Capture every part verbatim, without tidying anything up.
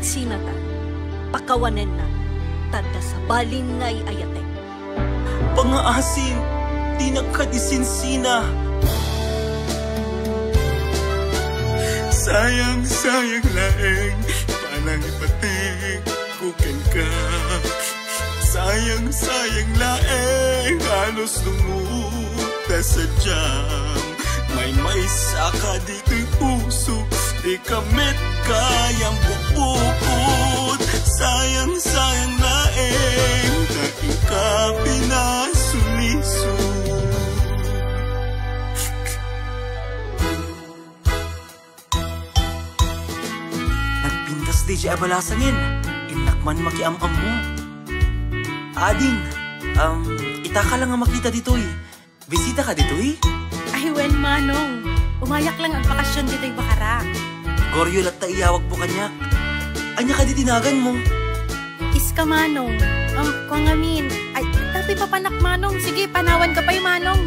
Sinata, pakawanenna, ta adda sabalin nga ay-ayatek. Pangaasi, dinak kadi sinsina. Sayang, sayang laeng, panangipatek ko kenka. Sayang, sayang laeng, halos dungog ta sadiam. Maymaysa ka ditoy puso, di ka met kayang bukbukod. Sayang, sayang laeng, ta ika pinasulisod. Nagpintas diay a balasangin, innak man makiam-ammo. Ading, um, itaka lang nga makita ditoy. Bisita ka ditoy? Ay, wen, Manong. Umayak lang agbakasyon ditoy Bacara. Goryo latta iyawagmo kaniak. Ania kadi ti naganmo? Iska, Manong. Um, kua ngamin. Ay, datoy papanak, Manong. Sige, panawanka pay, Manong.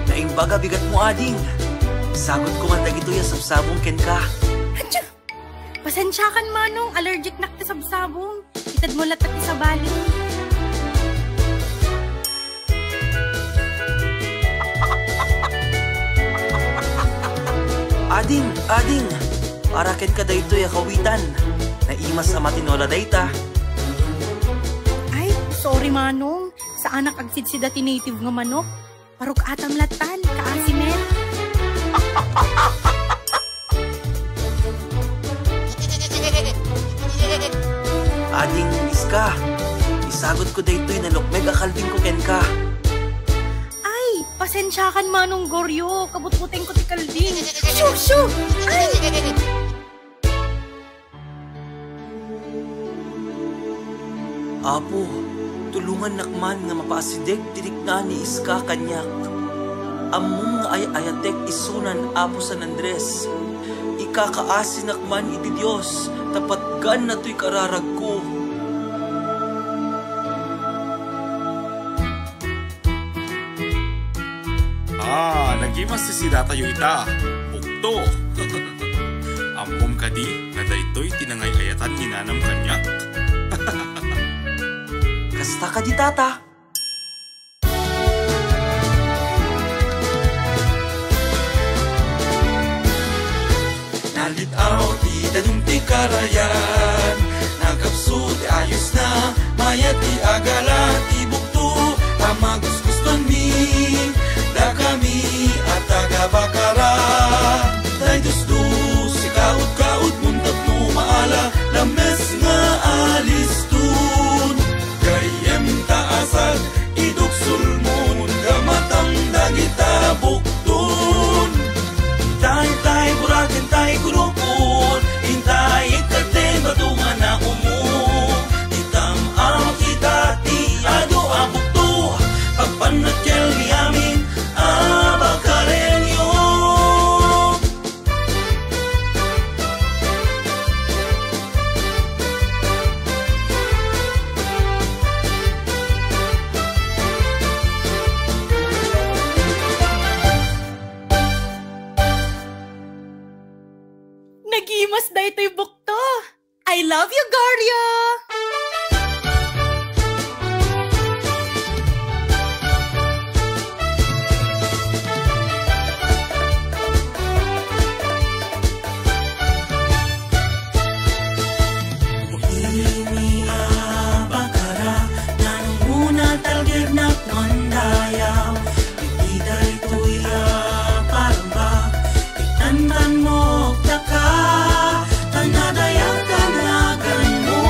Naimbag a bigatmo, ading. Sagut ko man dagitoy a sabsabong kenka. Atsu! Pasensiakan, Manong, allergic nak ti sabsabong. Itedmo latta ti sabalin. Ading, ading, para kenka daytoy a kawitan. Naimas a matinola dayta. Ay, sorry, Manong. Saanak agsidsida ti native nga manok. Paruk-atam lattan, kaasi met. Ading Iska, isagut ko daytoy nalukmeg a kalding ko kenka. Ay, pasensiakan, Manong Goryo, kabutbuteng ko ti kalding. Shoo, shoo! Ay! Apo, tulongannak man nga mapaasideg ti rikna ni Iska kaniak. Ammom nga ay-ayatek isunan, Apo San Andres. Ikakaasinak man iti Dios, ta patganna toy kararagko. Ah, nagimas ti sidatayo ita. Bukto. Ammom kadi nga daytoy ti nangay-ayatan ni nanam kaniak? Kasta kadi, tata? Nalit-aw ti danum ti karayan, nagkapso ti ayosna, mayat ti agala ti bukto a magusgustoanmi. Dakami a taga-Bacara, tay dusdus, ikaut-kautmon tapno maala, lames nga aliston. Gayyem ta asag, iduksolmon, gamatang dagita bukton. Intay, intay, buraken tay gurupon, intay, ikkat ti bato nga naumo. Itam a makita ti adu a bukto, pagpannakkel ni amin a Bakareño. Nagimas daytoy bukto. I love you, Goryo! Ini a Bacara, nanunguna talgednak mandayaw. Iti daytoy a parambak, itantanmok daka, ta nadayag ti naganmo.